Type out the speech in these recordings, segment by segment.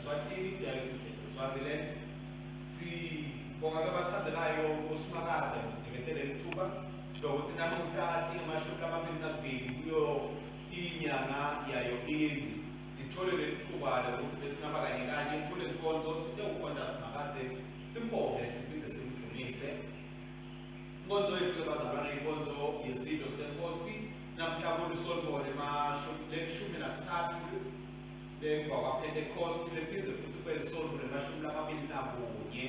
yaseSwatini, Diocese yaseSwaziland. Sibonga ke bathandzekayo kuSimakadze ngosiniketele lithuba lokuthi namuhla tingemashumi lamabili nakubili kuyo inyanga yayo iNgci sithole leli thuba lokuthi besingaba kanye kanye kule nkonzo sitewukhonta Simakadze simbonge siphinde simdumise. Inkonzo yethu-ke bazalwane inkonzo yesidlo senkosi namhla kulisonto lelishumi nakuthathu lemva kwaPhentekosti lephindze futhi kube lisonto lemashumi lamabili nakunye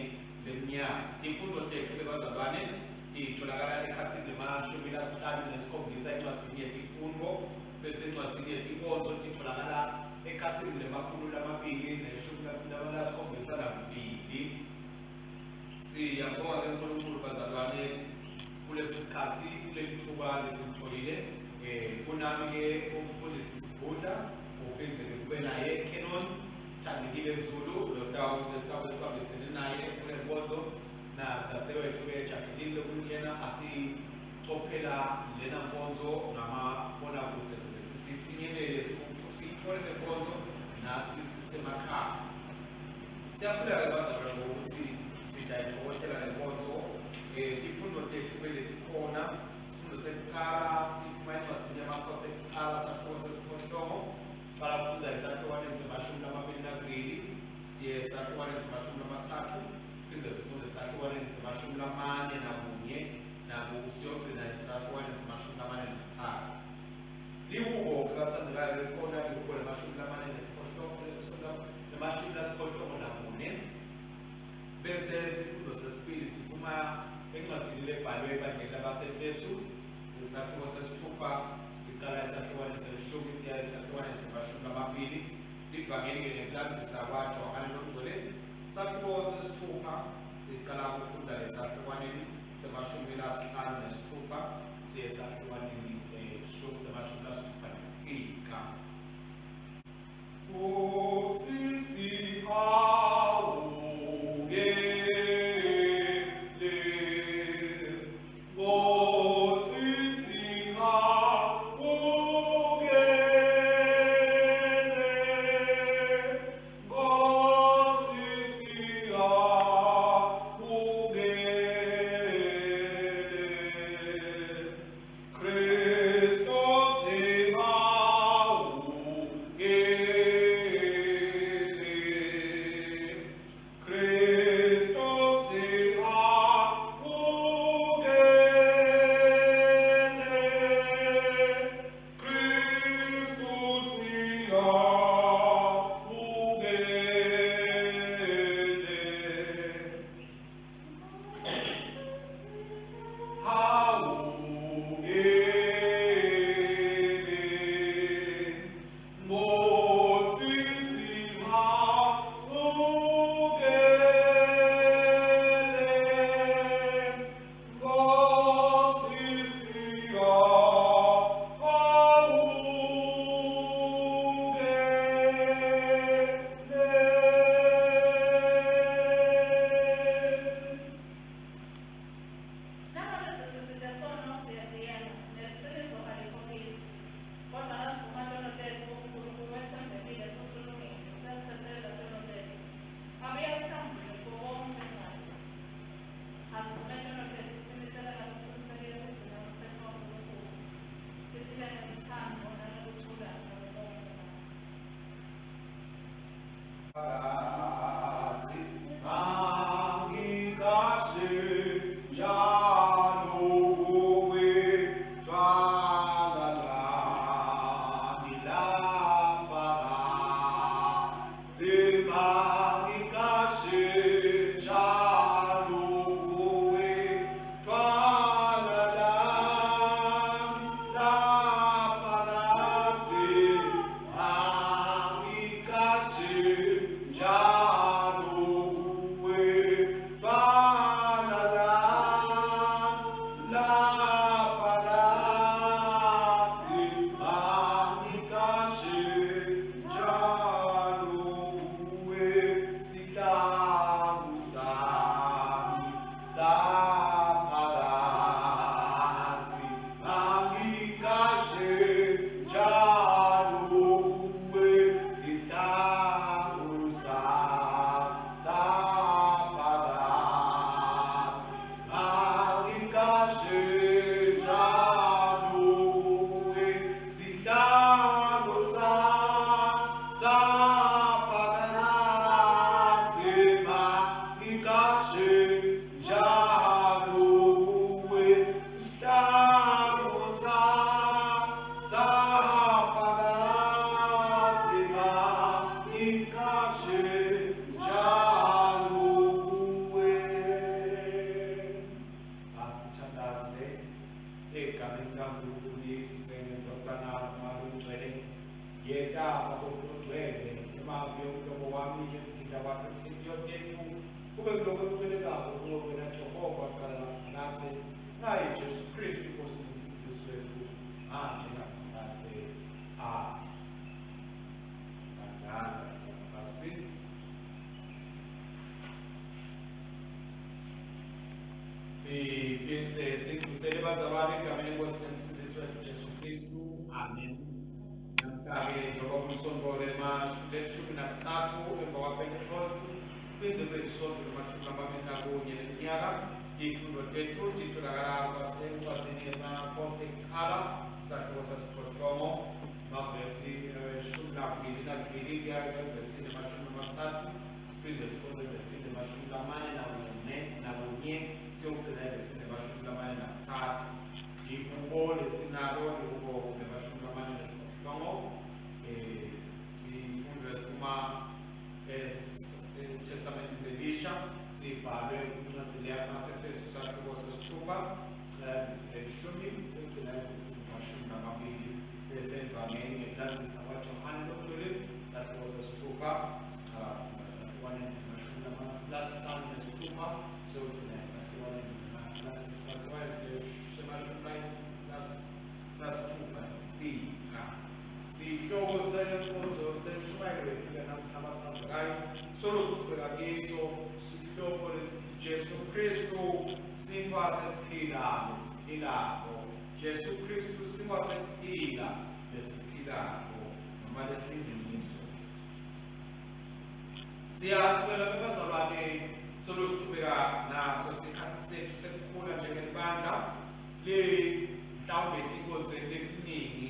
lemnyaka. Tifundo tethu-ke bazalwane titholakala ekhasini lemashumi lasihlanu nesikhombisa encwadzini yetifundo bese encwadzini yetinkonzo titholakala ekhasini lemakhulu lamabili neshumi lasikhombisa nakubili. Siyabonga ke uNkulunkulu bazalwane kulesi sikhathi kuleli thuba lesilitholile kunami ke umfundisi Sibhudla uphindze kube naye Canon Thandekile Zulu lotawu lesitawu esibambisene naye kule nkonzo na dzadzewethu ke Jacqueline lokuyena asicophela lena nkonzo ngamabonakude ukuze sifinyelele siyithole le nkonzo nathi sisemakhaya. Siyakhuleka ke bazalwane ngokuthi sitayitfokotela le nkonzo. Tifundo tethu ke letikhona, sifundo sekucala siphuma encwadzini yaMakhosi ekucala sahluko sesiphohlongo. Siqala kufundza esahlukwaneni semashumi lamabili nakubili siye esahlukwaneni semashumi lamathathu siphinde sifunde esahlukwaneni semashumi lamane nakunye naku siyogcina esahlukwaneni semashumi lamane nakutsatfu. Lihubo-ke batsandzekayo likhona lihubo lemashumi lamane nesiphohlongo lemashumi lasiphohlongo nakune bese sifundo sesibili siphuma encwadzini lebhalwe ebandleni labaseEfesu isahluko sesithupha sicala esahlukwaneni selishumi siya esahlukwaneni semashumi lamabili. Livangeli-ke ngekulandzisa kwaJohane longcwele sahluko sesithupha sicala kufundza esahlukwaneni semashumi lasihlanu nesithupha siye esahlukwaneni semashumi lasithupha nemfica. Nkosi sihawukele, Nkosi sihawukele, Nkosi sihawukele. Kristu sihawukele, Kristu sihawukele, Kristu sihawukele. Hawukele, Nkosi sihawukele, Nkosi sihawukele. Nangabe sitsi site sono siyatiyela, neliciniso alikho kitsi. Kodvwa nasivuma tono tetfu, Nkulunkulu wetsembekile futsi ulungile, utasitsetselela tono tetfu, abuye asihlambulule kuko konkhe kungalungi. Asivume tono tetfu sitimisele ngalokucinisekile kugcina umtsetfo waNkulunkulu, siphile ngelutsandvo nangekuthula nabo bonkhe bantfu. Phakathi ngangicashe njalo kuwe twala lami laphakathi ngangicashe njalo kuwe twala lami laphakathi ngangicashe njalo kuwe twala lami. lesibongako kuwe wena Jehova qala laphakadze ngaye Jesu Kristu Nkosi nomsindzisi wetfu manje naphakadze. Amen. Badlala phasi. Siphindze sivusele bazalwane egameni lenkosi nemsindzisi wetfu Jesu Kristu. Amen. Namhla-ke njengoba kulisonto leshumi nakutsatfu emva kwaPentecost, phindze kube lisonto lemashumi lamabili nakunye leminyaka. Tifundo tetfu titholakala kwasencwadzini yemaKhosi ekucala, sahluko sesiphohlongo, mavesi 22 kuya evesini 30. Siphindze sifundze evesini 41 siyogcina evesini 43. Ihubo lesinalo lihubo 48. Sifundo esiphuma eTestamenteni lelisha sibhalwe kwincwadi leyabaseFesu, sahluko sesithupha, sicela ivesi leshumi sigcina ivesi 20. Bese evangeli ngekulandzisa kwaJohane loNgcwele, sahluko sesithupha, sicala kufundza esahlukwaneni se-56 siyogcina esahlukwaneni se-65. Sihloko senkonzo senshumayelo yethu namhla, abathandekayo, solo siqhubeka kiso sihloko lesithi Jesu Kristu sinkwa sekuphila lesiphilako. Jesu Kristu sinkwa sekuphila lesiphilako noma lesingiso. Siyaqhubeka bebazalwane, solo siqhubeka naso sikhathi sethu sekukhula njengelibandla le. Mhlawumbe etinkonzweni letiningi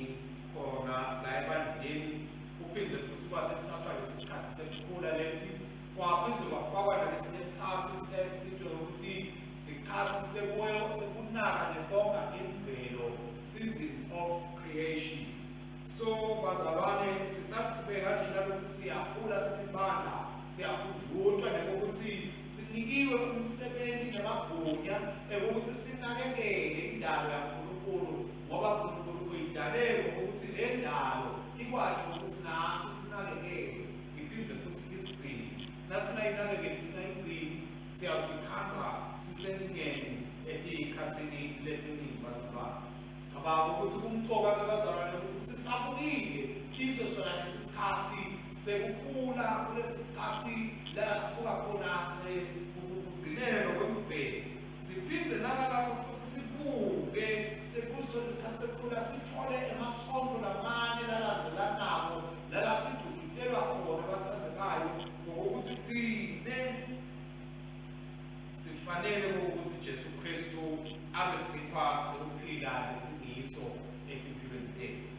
khona la ebandleni kuphindze futhi kwasekuthathwa lesi sikhathi sekukhula lesi, kwaphindze kwafakwa nalesinye sikhathi sesibitwe ngokuthi sikhathi sekunaka nebonga imvelo, season of creation. So bazalwane, sisaqhubeka nje nalokuthi siyakhula silibandla, siyakhunjutwa nekuthi sinikiwe umsebenzi nemagunya ekuthi sinakekele indalo yaNkulunkulu, ngoba uNkulunkulu uyidalele ukuthi le ndalo ikwazi ukuthi nathi sinakekele iphindze futhi isigcine. Nasingayinakekeli, singayigcini, siyawutikhandza sisenkingeni etikhatsini letiningi, bazalwane. Cabanga ukuthi kumcoka-ke bazalwane ukuthi sisabukile kiso sona lesi sikhathi sekukhula, kulesi sikhathi lala sibuka khona kugcinelwa kwemvelo, siphindze nakalapho futhi sibuke sekuso lesikhathi sekukhula, sithole emasonto lamane lalandzelanako lala sigcugcutelwa khona, abathandzekayo, ngokuthi thine sifanele ukuthi Jesu Kristu abe sinkwa sekuphila lesingiso etimpilweni tetfu.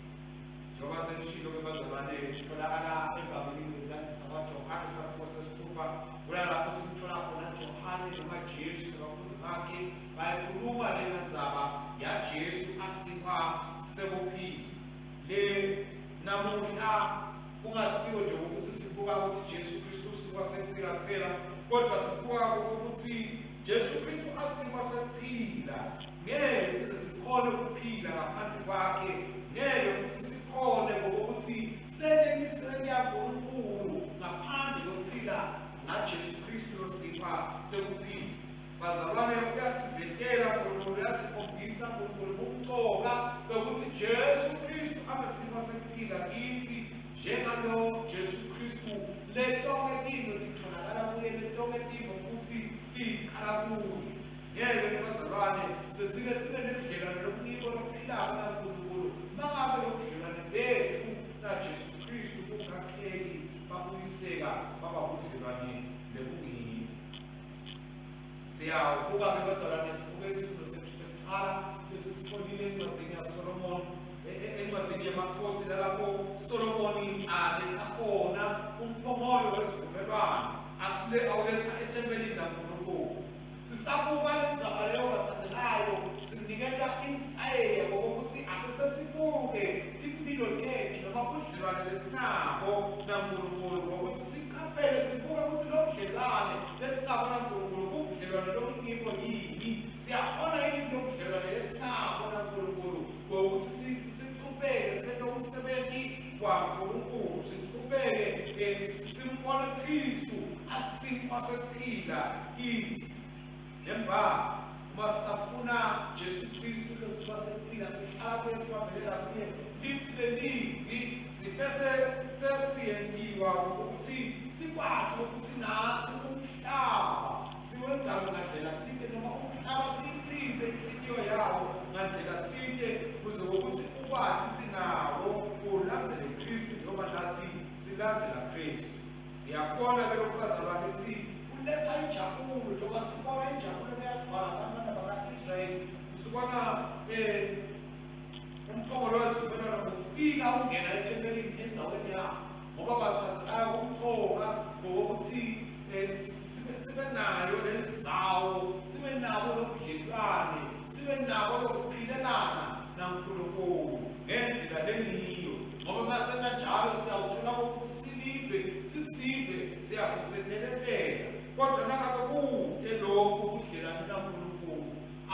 Njengoba sengishilo ke bazalwane, kutholakala evangelini ngekulandzisa kwaJohane, sahluko sesithupha, kula lapho simthola khona Johane noma Jesu nabafundzi bakhe bayakhuluma lena ndzaba yaJesu asinkwa sekuphila. Le namuhla kungasiwo nje ukuthi sibuka ukuthi Jesu Kristu usinkwa sekuphila kuphela, kodwa sibuka ukuthi Jesu Kristu asinkwa sekuphila ngeke size sikhone ukuphila ngaphandle kwakhe, ngeke futhi sikhone ngokuthi sente imisebenzi yaNkulunkulu ngaphandle kokuphila ngaJesu Kristu losinkwa sekuphila. Bazalwane, uyasivetela uNkulunkulu, uyasikhombisa uNkulunkulu ubumcoka bokuthi Jesu Kristu abe sinkwa sekuphila kithi, njengalo Jesu Kristu letonke tintfo titholakala kuye, letonke tintfo futhi ticala kuye. Ngeke ke bazalwane sesike sibe nebudlelwane lobungiko lobuphilako naNkulunkulu mangabe lobudlelwane betfu naJesu Kristu bungakheki babuyiseka baba budlelwane lebungiko. Siyawubuka-ke bazalwane, sibuke isifundo sethu sekucala lesisitfolile encwadzini yaSolomon, encwadzini yemakhosi, lalapho Solomoni aletha khona umphongolo wesivumelwano, asile awuletha ethempelini laNkulunkulu. Sisabuka lendzaba leyo, bathathekayo, siniketa insayeya ngokuthi asesesibuke timphilo tethu noma budlelwane lesinabo naNkulunkulu, ngokuthi sicaphele, sibuke ukuthi lo budlelwane lesinabo naNkulunkulu kubudlelwane lobungiko yini. Siyakhona yini kulo budlelwane lesinabo naNkulunkulu ngokuthi sichubeke sente umsebenzi waNkulunkulu, sichubeke simbone Kristu asinkwa sekuphila kithi? Nembala uma sisafuna Jesu Kristu lesiba sekuphila sihlala kuye sibambelela kuye lithi lelivi sibese sesiyentiwa ukuthi sikwati ukuthi nathi umhlaba siwengame ngandlela thinte noma umhlaba siyithinte inhlitiyo yawo ngandlela thinte kuze ukuthi ukwati ukuthi nawo ulandzele Kristu njengoba nathi silandzela Kristu. Siyakubona ke lokhu bazalwane ukuthi kuletha injabulo njengoba sibona injabulo leyagcwala abantwana baka-Israyeli mzukwana umphongolo wesivumelwano ufika ungena ethempelini endzaweni yabo ngoba bathathekaya kumqoka ngokokuthi sibe nayo le ndzawo sibe nabo lobudlelwane sibe nabo lokuphilelana naNkulunkulu ngendlela lengiyo ngoba masenanjalo siyawuthola ukuthi silive sisive siyavusetelekela kodwa nangabe kude lokhu ubudlelwane naNkulunkulu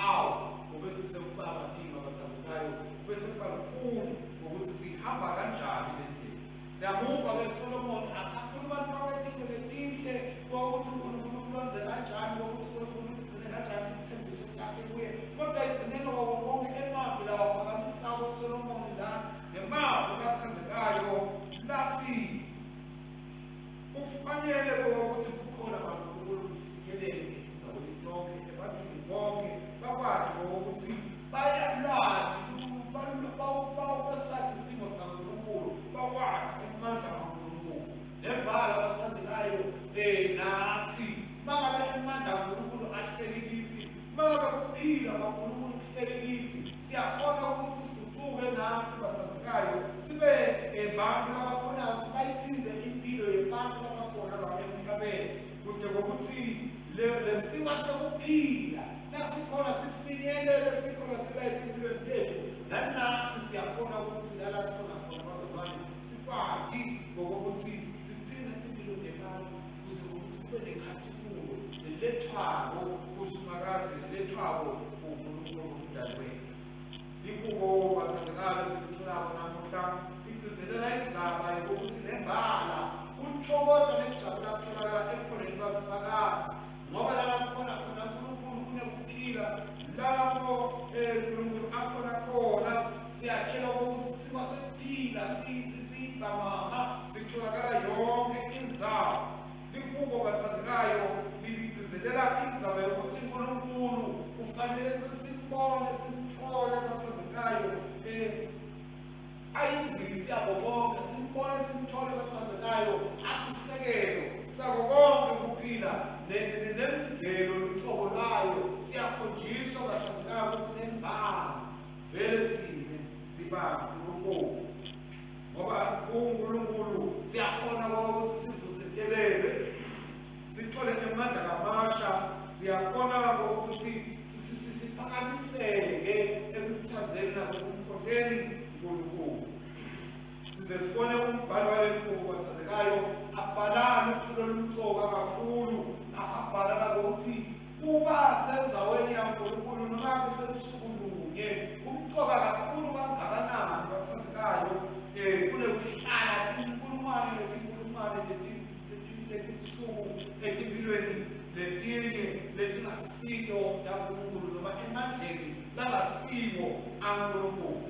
awu kube sesekuba matima bathandekayo kube sekuba lukhulu ukuthi sihamba kanjani le ndlela. Siyamuva ke Solomon asakhuluma ntoke letinhle kokuthi uNkulunkulu umlonze kanjani, kokuthi uNkulunkulu umgcine kanjani tithembiso takhe kuye, kodwa ekugcineni kwako konke emavi lawa aphakamisako Solomon la ngemavi lathandekayo lathi kufanele kokuthi kukhona kaNkulunkulu kufinyelele etindzaweni tonke ebantwini bonke bakwati kokuthi bayalwati basathi isimo saNkulunkulu bakwati emandla kaNkulunkulu nembala abathandekayo nathi mangabe amandla kaNkulunkulu ahleli kithi mangabe kuphila kwaNkulunkulu kuhleli kithi siyakhona ukuthi siguquke nathi bathandekayo sibe bantu labakhona ukuthi bayithinze impilo yebantu labakhona la emhlabeni kude kokuthi lesimo sekuphila nasikhona sifinyelele sikhona sila etimpilweni tethu nanathi siyakhona ukuthi lala sikhona khona bazalwane sikwati ngokuthi sithinze impilo nebantu kuze ukuthi kube nekhatimulo lelethwako kuSimakadze lelethwako uNkulunkulu umdali wethu. Likubo bathandekayo esikutholako namuhla igcizelela indzaba yokuthi nembala kuthokoda nekujabula kutholakala ebukhoneni baSimakadze ngoba lala kukhona khona uNkulunkulu kunekuphila lapho uNkulunkulu akhona khona siyatshelwa ukuthi siba sekuphila siyibamama sitholakala yonke indzawo. Likubo bathandekayo liligcizelela indzaba yokuthi uNkulunkulu kufanele simbone simthole bathandekayo ayingqithi yabo bonke simbone simthole bathandekayo asisekelo sako konke kuphila nemvelo luqobo lwayo siyakhonjiswa bathandekayo ukuthi nembala vele thina siba uNkulunkulu ngoba uNkulunkulu siyakhona ukuthi sivusetelelwe sithole emandla kamasha siyakhona ukuthi siphakamiseke ekuthandzeni nasekumkhonteni uNkulunkulu. Size sibone umbhalo waleli bhuku bathandekayo abhalani uculo olumcoka kakhulu asabhala ngokuthi kuba sendzaweni yaNkulunkulu noma kuselusuku lunye kumcoka kakhulu kangakanani bathandekayo kunekuhlala tinkulungwane netinkulungwane letinsuku etimpilweni letinye letingasito taNkulunkulu noma emandleni langasiwo aNkulunkulu.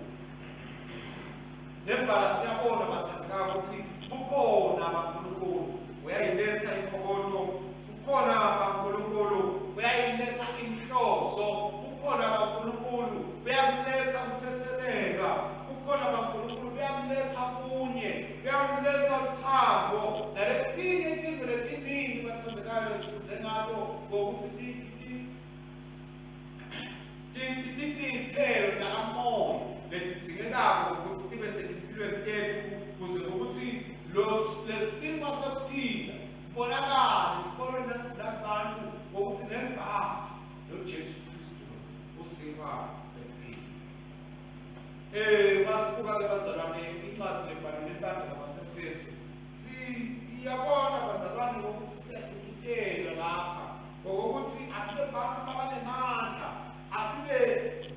Nembala siyabona bathandekayo ukuthi bukhona baNkulunkulu uyayiletha inkokoto, bukhona baNkulunkulu uyayiletha inhloso, bukhona baNkulunkulu buyakuletha ukuthethelelwa, bukhona baNkulunkulu buyakuletha bunye, buyakuletha uthando naletinye tintfo letiningi bathandekayo lesifundze ngato ngokuthi tiy'thelo takamoya letidzingekako ukuthi tibe setimpilweni tethu kuze ukuthi lesinkwa sekuphila sibonakale sibonwe nabantu ngokuthi nembala noJesu Kristu usinkwa sekuphila. Basibuka ke bazalwane incwadi lebhalelwe ibandla labaseEfesu siyabona bazalwane ukuthi siyadudutela lapha ngokuthi asibe bantu labanemandla asibe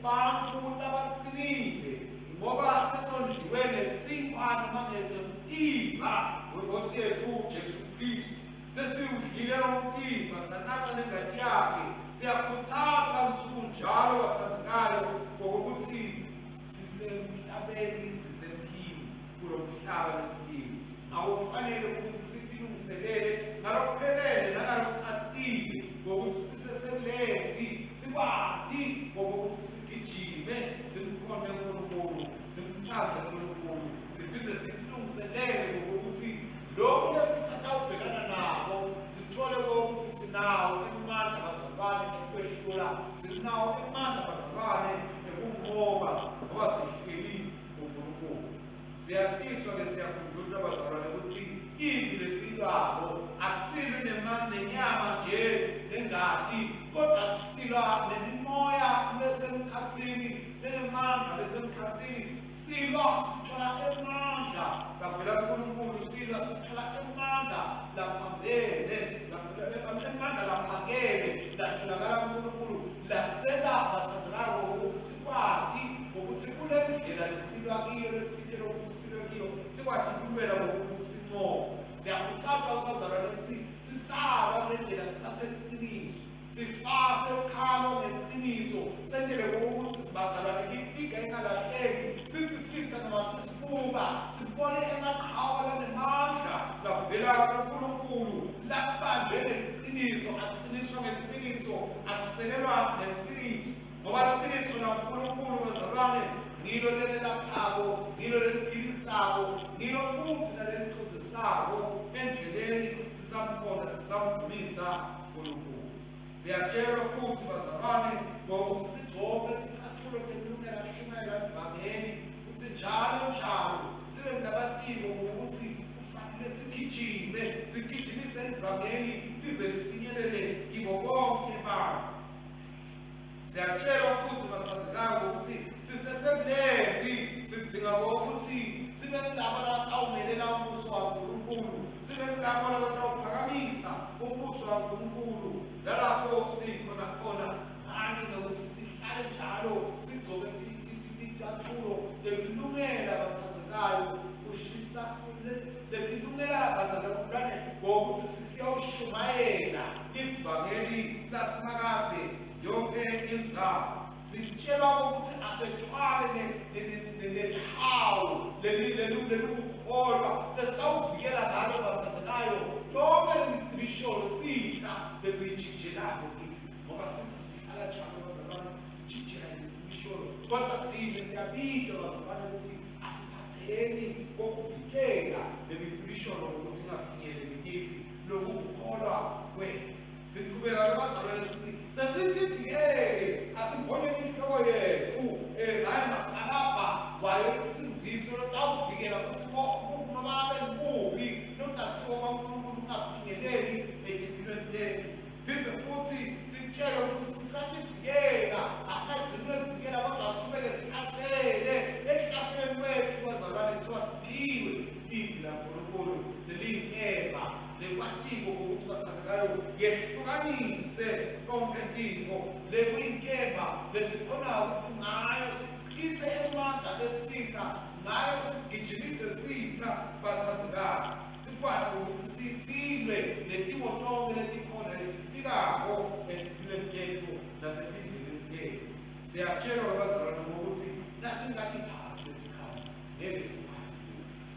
bantu labaqinile ngoba sesondliwe ngesinkwa noma ngezimtimba wenkosi yethu Jesu Kristu. Sesiwudlile lo mtimba, sanatha nengati yakhe. Siyakhuthata msuku njalo bathandekayo ngokuthi sisemhlabeni, sisemphini kulo mhlaba lesikiwo. Ngakho kufanele ukuthi sitilungiselele ngalokuphelele nangalokucacile ngokuthi siseselempi, sikwati ngokuthi sigijime simkhonte uNkulunkulu, simthande uNkulunkulu, siphinde sitilungiselele ngokuthi lokhu lesisatawubhekana nako sithole ukuthi sinawo emandla bazalwane ekwehlula, sinawo emandla bazalwane ekunqoba, ngoba sihleli kuNkulunkulu. Siyatiswa-ke, siyakhunjulwa bazalwane ukuthi impi lesiyilwako asilwi nenyama nje nengati, kodwa silwa nemimoya lesemkhathini, lenemandla lesemkhathini. Silwa sithola emandla lavela kuNkulunkulu, silwa sithola emandla laphambene, emandla laphakeme latholakala kuNkulunkulu, lasela bathandekayo ukuthi sikwati ukuthi kule ndlela lesilwa kiyo, lesiphindele ukuthi silwe kiyo, sikwati kulwela ngokuthi sinqobe. Siyakhuthazwa abazalwane ukuthi sisalwa kule ndlela, sithathe iqiniso, sifase ukhalo ngeqiniso, sentele ukuthi sibazalwane ifika ingalahleki, sithi sitha noma sisibuka sibone emaqhawe lanemandla lavela kuNkulunkulu, labanjwe ngeqiniso, aqiniswa ngeqiniso, asekelwa ngeqiniso, ngoba iqiniso laNkulunkulu bazalwane ngilo lelelaphako, ngilo leliphilisako, ngilo futhi naleliqondisako endleleni sisamkhona, sisamdumisa uNkulunkulu. Siyatshelwa futhi bazalwane ngokuthi sigcoke ticathulo tekulungela kushumayela ivangeli, ukuthi njalo njalo sibe nabatiko ngokuthi kufanele sigijime, sigijimise ivangeli lize lifinyelele kibo bonke abantu. Siyatshelwa futhi bathandekayo ukuthi siseselempi, sidinga ukuthi sibe kulabo labatawumelela umbuso waNkulunkulu, sibe kulabo labatawuphakamisa umbuso waNkulunkulu lalapho sikhona khona. Ngani ngokuthi sihlale njalo sigcoke ticathulo tekulungela bathandekayo kushisa letilungela bazalwane ngokuthi sisiyawushumayela ivangeli laSimakadze yonke indzawo. Sitshelwa ukuthi asethwale nelihawu lelukukholwa lesitawuvikela ngalo bathandekayo yonke lemicibisholo sitha lesiyijijelako kithi, ngoba sithi sihlala njalo bazalwane sijijela imicibisholo, kodwa thina siyabidwa bazalwane ukuthi asiphatheni kokuvikela lemicibisholo ukuthi ingafinyeleli kithi lokukholwa kwethu. Siqhubeka abazalwane sithi sesivivikele, asimbonye inhloko yethu ngayo makalabha wayo insindiso lotawuvikela ukuthi noma abe kubi lokungasiwo kwaNkulunkulu kungafinyeleli etimpilweni tethu. Phinde futhi sitshelwe ukuthi sisativikela, asikagcini ukuvikela kodwa siqhubeke sihlasele. Ekuhlaseleni kwethu bazalwane kuthiwa siphiwe ivi laNkulunkulu leliyinkemba lekwatiko ukuthi bathandekayo yehlukanise konke tintfo, lekuyinkemba lesikhonayo ukuthi ngayo sichithe emandla esitha, ngayo sigijimise sitha bathandekayo, sikwati ukuthi sisilwe netimo tonke letikhona letifikako etimpilweni tetfu nasetindleleni tetfu. Siyatshelwa abazalwane ngokuthi nasingatiphathi letikhali ngeke sikwati.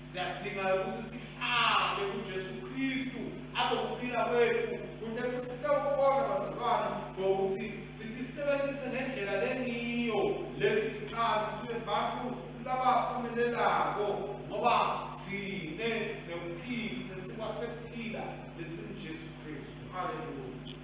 Siyadzinga ukuthi sihlale kuJesu Kristu abe kuphila kwethu, kuze sitawukhona bazalwane ngokuthi sitisebenzise ngendlela lengiyo leti tikhali, sibe bantfu labaphumelelako, ngoba thine sinekuphila, sinesikwa sekuphila lesinguJesu Kristu. Haleluya.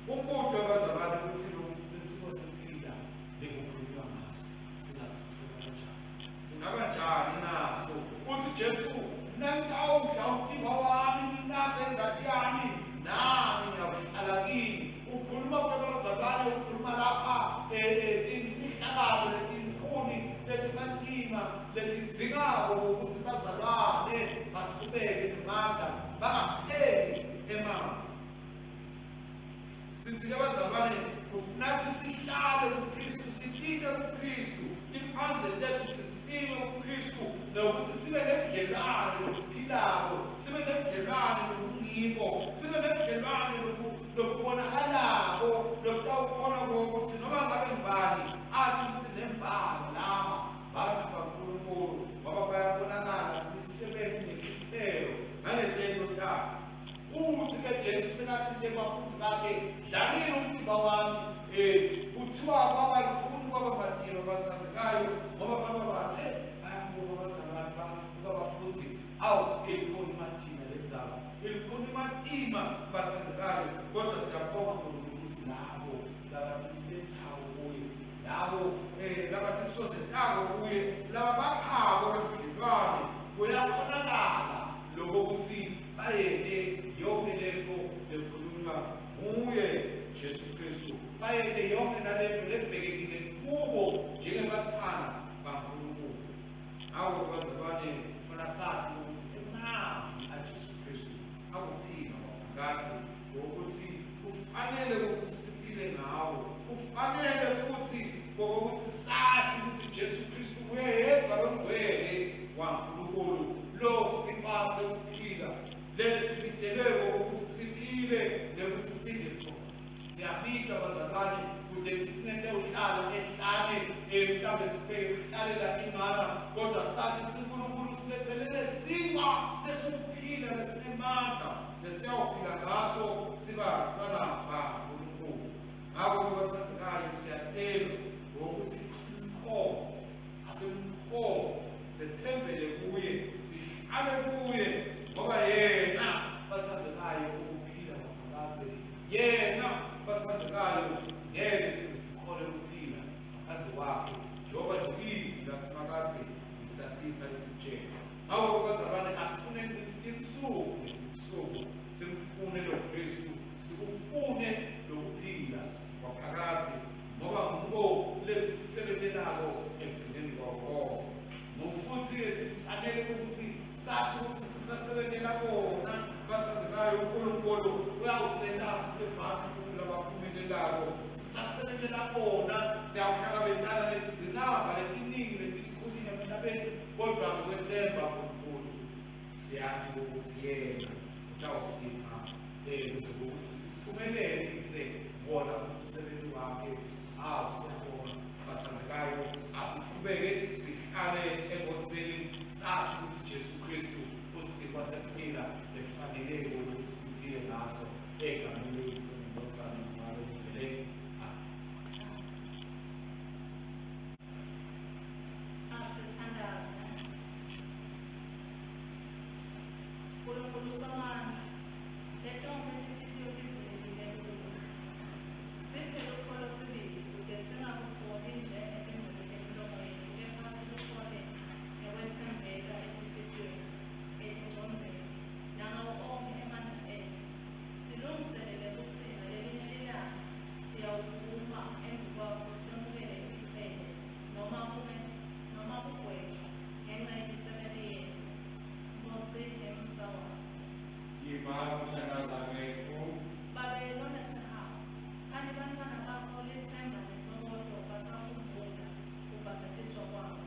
Umbuto bazalwane ukuthi lo lesimo sekuphila lekukhulunywa ngaso singasithola kanjani? Singaba njani naso? Uthi Jesu, nangitawudla umtimba wami ninathe ingati yami, nami ngiyawuhlala kini. Ukhuluma kwebazalwane, ukhuluma lapha timfihlakalo letinkhuni letimatima letidzingako ukuthi bazalwane baqhubeke nemandla, bangapheli emandla. Sithi-ke bazalwane kufunathi sihlale kuKristu, sitike kuKristu, timphandze tethu tisime kuKristu, nokuthi sibe nebudlelwane lobuphilako, sibe nebudlelwane lobungibo Utawukhona ukuthi noma ngabe ngubani athi ukuthi nembala laba bantu baNkulunkulu, ngoba bayabonakala imisebenzi netithelo nangetento tabo. Uthi-ke Jesu sekathinte bafundi bakhe, dlanile umtimba wami. Kuthiwa kwaba lukhuni, kwaba matima bathandekayo, ngoba baba bathe bayabuka abazalwane babafundi, awu ilikhuni matima lenzaba, ilikhuni matima bathandekayo. Kodwa siyabonga uNkulunkulu ukuthi labo labatilethako kuye, labo labatisondzetako kuye, laba bakhabo lobudlelwane, kuyakhonakala lokho ukuthi bayente yonke lento lekhulunywa nguye Jesu Kristu, bayente yonke nalento lebhekekile kubo njengebantfwana baNkulunkulu. Ngakho bazalwane, kufuna sazi ukuthi emavi aJesu Kristu akuphila kwaphakadze, ngokuthi kufanele ukuthi siphile ngawo, kufanele futhi ngokuthi sazi ukuthi Jesu Kristu nguye yedwa longcwele waNkulunkulu lo sikwazi ukuphila lesibidelwe ngokuthi siphile nekuthi sidle sona. Siyabidwa bazalwane kude singente uhlala ehlane, mhlawumbe sibheke ukuhlalela imana, kodwa sathi ukuthi uNkulunkulu silethelele sinkwa lesikuphila lesinemandla lesiyawuphila ngaso sibantwana baNkulunkulu. Ngakho-ke bathandekayo, siyacela ngokuthi asimkhonke, asimkhonke, sethembele kuye, sihlale kuye, ngoba yena bathandekayo ukuphila kwaphakadze. Yena bathandekayo ngeke size sikhone ukuphila ngaphandle kwakhe, njengoba nje livi lasimakadze lisatisa lisitshela. Ngakho bazalwane, asifuneni ukuthi tinsuku netinsuku simfune lo Kristu, sikufune lokuphila kwaphakadze, ngoba nguko lesikusebentelako ekugcineni kwawo konke. Ngofuthi-ke sifanele ukuthi sazi ukuthi sisasebentela kona bathandekayo. uNkulunkulu uyawusenta sibe bantu labaphumelelako. Sisasebentela kona, siyawuhlangabetana netigcinamba letiningi letikhulu emhlabeni, kodwa ngekwethemba uNkulunkulu siyathi ukuthi yena utawusipha kuze ukuthi siphumelelise wona umsebenzi wakhe. Awu, siyabonga bathandekayo, asiqhubeke sihlale enkosini, sazi ukuthi Jesu Kristu usinkwa sekuphila lekufanele ukuthi siphile ngaso, egameni leYise neNdvodzana noMoya Longcwele. Amen. Asithandaze. Nkulunkulu Somandla, letonkhe tinhlitiyo tivulekile kuwe. Siphe lukholo sibili kute singakukholi nje ngetindzebe temilomo yetfu, kepha silukhole ngekwetsembeka etinhlitiyweni, etingcondvweni, nangawo onkhe emandla etfu. Silungiselele kutsi ngalelinye lilanga siyawukuma embikwakho semukele imitselo noma kube noma kugwetjwa ngenca yemisebenti yetfu. Nkhosi, ngemusa wakho. Yiva kuthandaza kwetfu. Babe lonesihawu, khani bantfwana bakho litsemba nentfokoto basakhumbula kubhajatiswa kwabo.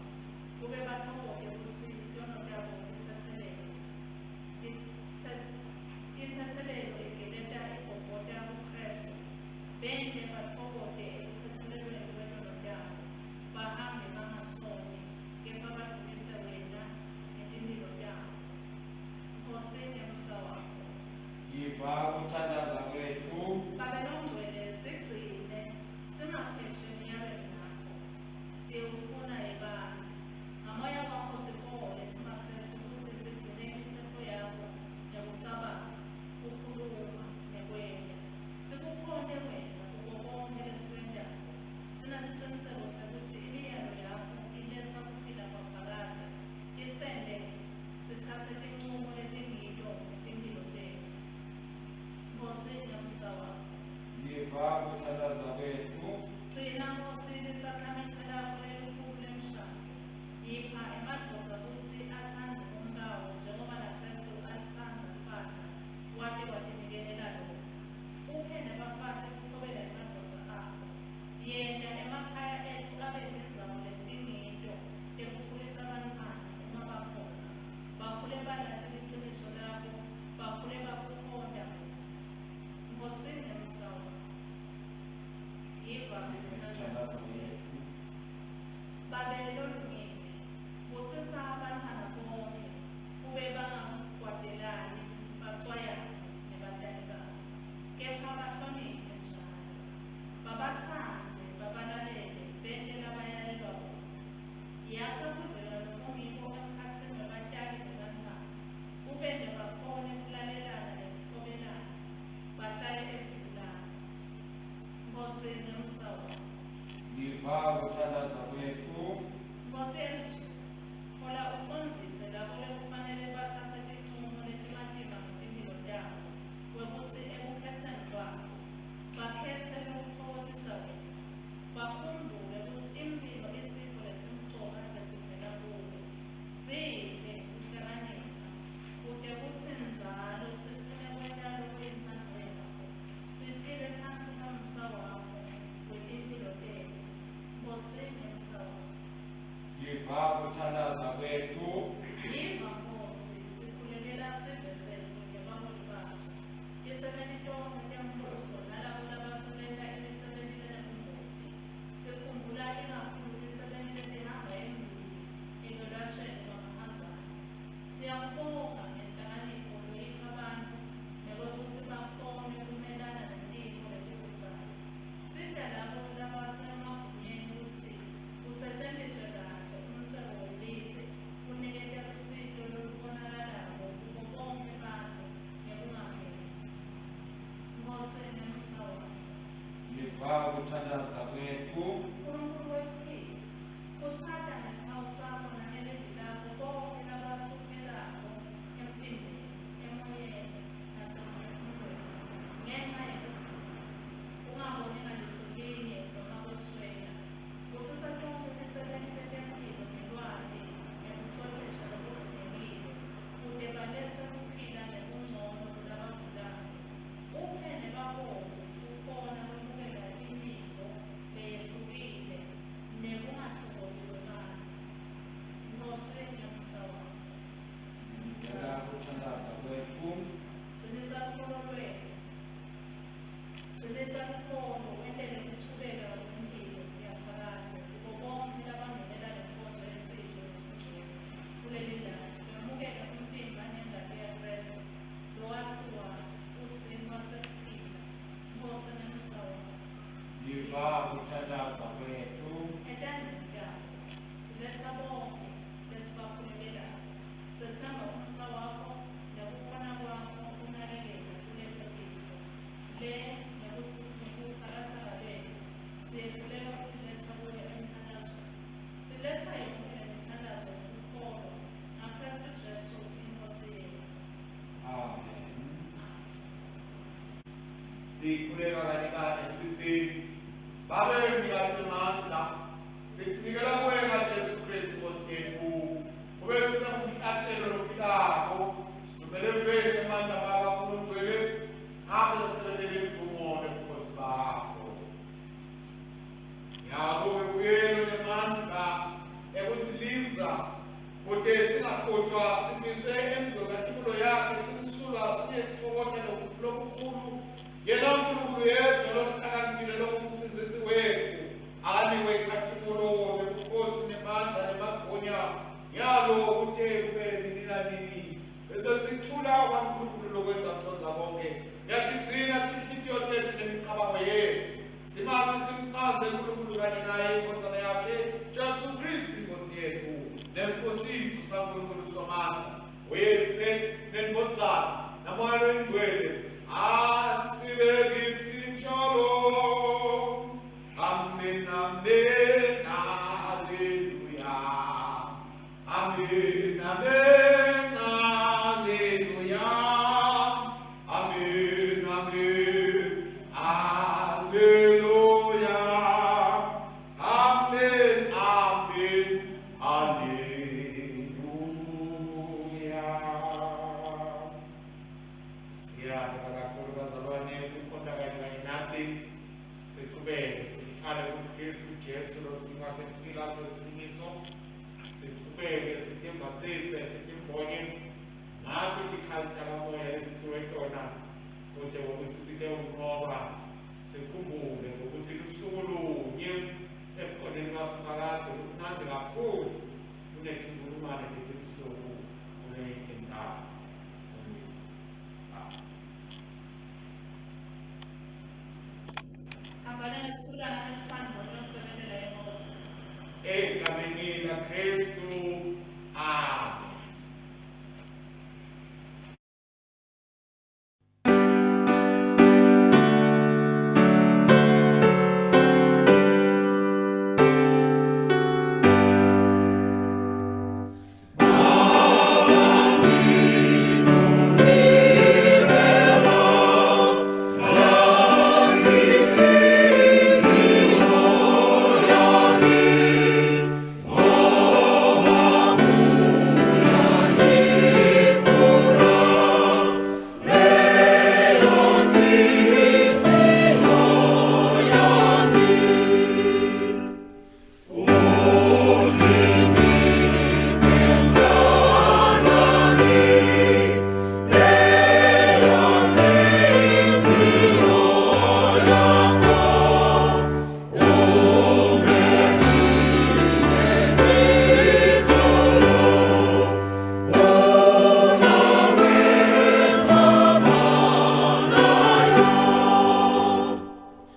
Kube batfokote kutsi tono tabo titsetselelwe. Intsetselelo igeleta igobhota kuKhristu. Bente batfokote ekutsetselelweni kwetono tabo, bahambe bangasoni, kepha badvumise wena ngetimphilo tabo. Nkhosi, ngemusa wakho. Yiva kuthandaza kwetfu. Babe longcwele, sigcine singakhweshi emiyalweni yakho. Siyewufuna ebantfu. Ngamoya wakho sihole simaKhristu kutsi sigcine imitsetfo yakho ngekucabanga, kukhuluma, nekwenta. Sikukhonte wena kuko konkhe lesikwentako. Sinasiciniseko sekutsi imiyalo yakho iletsa kuphila kwaphakadze, isente sitsatse tincumo letingito ngetimphilo tetfu. Nkhosi, ngemusa wakho. Yiva kuthandaza kwetfu. Gcina Nkhosi lisakramente lakho lelikhulu lemshado. Yipha emadvodza kutsi atsandze umkawo njengoba naKhristu alitsandza libandla wate watinikelela lona. Uphe nebafati kutfobela emadvodza abo. Yenta emakhaya etfu abe tindzawo letingito tekukhulisa bantfwana uma bakhona. Bakhule balati liciniso lakho, bakhule bakukhonta wena. Nkhosi, ngemusa wakho. Batsandze, babalalele, bente labayalelwa kona. Yakha budlelwano lobungibo emkhatsini webatali nebantfwana, ubente bakhone kulalelana nekutfobelana, bahlale evini lakho. Nkhosi ngemusa wakho. Yiva kuthandaza kwetfu. Nkhosi yelizulu, hola ucondzise labo lekufanele batsatse tincumo letimatima ngetimphilo tabo, kwekutsi ekukhetseni kwabo, bakhetse lokutfokotisa wena. Bakhumbule kutsi imphilo isipho lesimcoka lesivela kuwe. Siphe kuhlakanipha, kute kutsi njalo sifune kwenta lokuyintsandvo yakho, siphile phansi kwemsa wakho wetimphilo tetfu. Nkhosi ngemsa wakho. Yiva kuthandaza kwetfu. Yiva Nkhosi, sikhulekela sive setfu nebaholi baso, tisebenti tonkhe tembuso nalabo labasebenta imisebenti lenebungoti. Sikhumbula ikakhulu tisebenti letihamba embili ekwelashweni kwamahazane. Siyakubonga ngenhlakanipho loyipha bantfu nekwekutsi bakhone kumelana netifo letibucayi. Sita labo labasemagunyeni kutsi kusetjentiswe kahle umcebo welive kuniketa lusito lolubonakalako kubo bonkhe bantfu ngekungakhetsi. Nkhosi ngemusa wakho. Yiva kuthandaza kwetfu. Nkulunkulu wekuphila, khutsata ngesihawu sakho nangelivi lakho bonkhe labahluphekako emtimbeni, emoyeni nasemphefumulweni ngenca yekugula, ungaboni ngaliso linye noma kweswela. Busisa tonkhe tisebenti tetemphilo ngelwati nebuchwepheshe lobudzingekile kute baletse kuphila nebuncono kulabagulako. Uphe nebaholi kukhona kwemukela imivo leyehlukile nekungatfokoti kwebantfu. Nkhosi ngemusa wakho. Nikela kuthandaza kwetfu. Gcinisa lukholo lwetfu. Gcinisa lukholo wentele kuchubeka kwemphilo yaphakadze kubo bonkhe labangenela lenkonzo yesidlo lesingcwele kuleli lathi. Bemukele umtimba nengati yaKhristu lowatsiwa usinkhwa sekuphila. Nkhosi ngemusa wakho. Yiva kuthandaza kwetfu. Etandleni takho siletsa bonkhe lesibakhulekelako. Setsemba umusa wakho nekukhona kwakho kunakekela kuleto tifo. Le nebutsakatsaka betfu siyehluleka kutiletsa kuwe emthandazweni. Siletsa yonkhe lemithandazo ngekukholwa ngaKhristu Jesu iNkhosi yetfu. Amen. Sikhuleka kanye kanye sithi, Babe mnikati wemandla, sitinikela kuwe ngaJesu Kristu Nkosi yetfu, kube sibe ngumhlatshelo lophilako, sidumele eveni emandla Baba Nkulunkulu, sihambe sisebentele imvumo nebukhosi bakho. Ngiyabonga kuyena nemandla ekusilindza kute singakhotshwa simiswe emgwekatibulo yakhe simsulwa sinekutfokota lokukhulu. Yena uNkulunkulu yedwa lohlakaniphile longumsindzisi wetfu akanikwe inkhatimulo nebukhosi nemandla nemagunya yalo kute kube nini nanini. Bese sithula kwaNkulunkulu lokwenza kucondza konke, uyatigcina tinhlitiyo tetfu nemicabango yetfu. Simathi simtsandze uNkulunkulu kanye naye indvodzana yakhe Jesu Kristu iNkosi yetfu, nesibusiso saNkulunkulu Somandla, Uyise nendvodzana naMoya loyiNgcwele asibe kitsi njalo. Amen, amen, haleluya. Amen, amen, haleluya. Amen, amen, haleluya. Amen, amen, haleluya. Siyabonga kakhulu bazalwane ukukhonta kanye kanye nathi. Sichubeke sihlale kuKristu Jesu losinga sekuphila seliqiniso. Sichubeke sitimbatsise sitimbonye ngato tikhali takamoya lesiphiwe tona kute ngokuthi sitewunqoba. Sikhumbule ngokuthi lusuku lunye ebukhoneni baSimakadze lumnandzi kakhulu kunetinkulungwane tetinsuku kule indzawo. Hambana ngekuthula. Kristu.